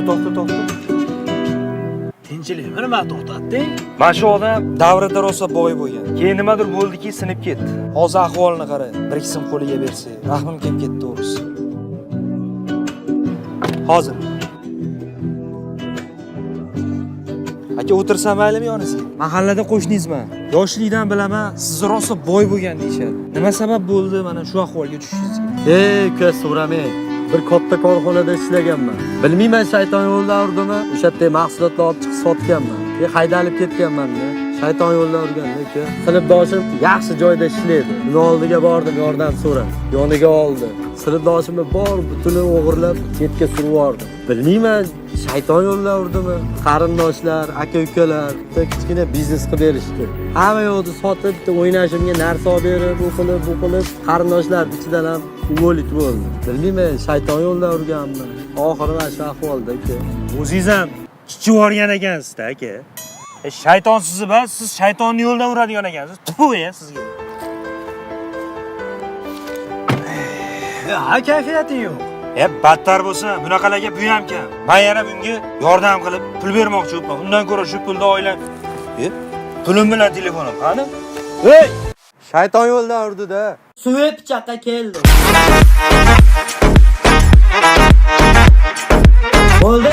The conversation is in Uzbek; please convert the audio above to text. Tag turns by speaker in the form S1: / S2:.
S1: To'xta, to'xta.
S2: Tinchlikmi, nima to'xtatding?
S1: Mana shu odam davrida rosa boy bo'lgan. Keyin nimadir bo'ldiki, sinib ketdi. Hozir ahvolini qara. Bir ikki so'm qo'liga bersak, rahmim kelib ketdi to'g'risi. Hozir. Aka, o'tirsam maylimi yoningizga? Mahallada qo'shningizman. Yoshlikdan bilaman, sizni rosa boy bo'lgan deyishadi. Nima sabab bo'ldi mana shu ahvolga tushishingizga?
S3: Ey uka, so'ramang. Bir katta korxonada ishlaganman. Bilmayman, shayton yo'ldan urdimi? O'sha yerda mahsulotlar olib chiqib sotganman. Haydalib ketganman-da. Shayton yo'ldan urganda uka. Sinfdoshim yaxshi joyda ishlaydi. Uni oldiga bordim, yordam so'rab. Yoniga oldi. Sinfdoshimni bor butuni o'g'irlab chetga surib yubordim. Bilmayman, shayton yo'ldan urdimi? Qarindoshlar, aka-ukalar bitta kichkina biznes qilib berishdi. Hamma yo'qni sotib, bitta o'ynashimga narsa olib berib, u qilib, bu qilib, qarindoshlar ichidan ham uvolik bo'ldi. Bilmayman, shayton yo'ldan urganmi? Oxiri mana shu ahvolda uka.
S1: O'zingiz ham chichib yuborgan ekansizda, aka. Shayton sizni emas, siz shaytonni yo'ldan uradigan ekansiz. Tfu ya sizga.
S2: Ha, kayfiyating yo'q.
S1: Battar bo'lsa, bunaqalarga bu ham kam. Men yana bunga yordam qilib pul bermoqchi bo'libman. Undan ko'ra shu pulni oilam. Pulim bilan telefonim qani? Ey!
S3: Shayton yo'ldan urdi-da.
S4: Suvi pichoqqa keldi. Bo'ldi.